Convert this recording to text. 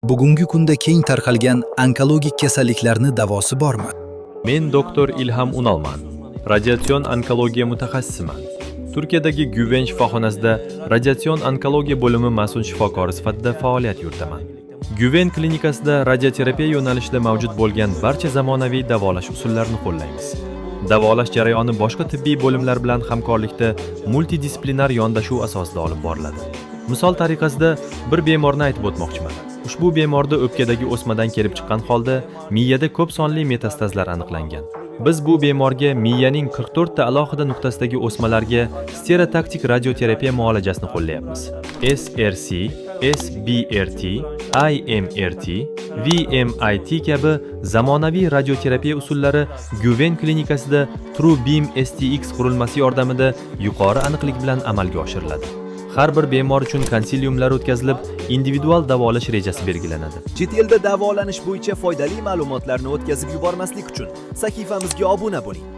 Bugungi kunda keng tarqalgan onkologik kasalliklarni davosi bormi? Men doktor Ilham Unalman, radiatsion onkologiya mutaxassisiman. Turkiyadagi Güven shifoxonasida radiatsion onkologiya bo'limi mas'ul shifokori sifatida faoliyat yuritaman. Güven klinikasida radioterapiya yo'nalishida mavjud bo'lgan barcha zamonaviy davolash usullarini qo'llaymiz. Davolash jarayoni boshqa tibbiy bo'limlar bilan hamkorlikda multidisiplinar yondashuv asosida olib boriladi. Misol tariqasida bir bemorni aytib o'tmoqchiman. Ushbu bemorda o'pkadagi o'smadan kelib chiqqan holda miyada ko'p sonli metastazlar aniqlangan. Biz bu bemorga miyaning 44 ta alohida nuqtasidagi o'smalarga stereotaktik radioterapiya muolajasini qo'llayapmiz. SRC, SBRT, IMRT, VMIT kabi zamonaviy radioterapiya usullari Güven klinikasida TrueBeam STX qurilmasi yordamida yuqori aniqlik bilan amalga oshiriladi. Har bir bemor uchun konsiliumlar o'tkazilib, individual davolash rejasi belgilanadi. Chet elda davolanish bo'yicha foydali ma'lumotlarni o'tkazib yubormaslik uchun sahifamizga obuna bo'ling.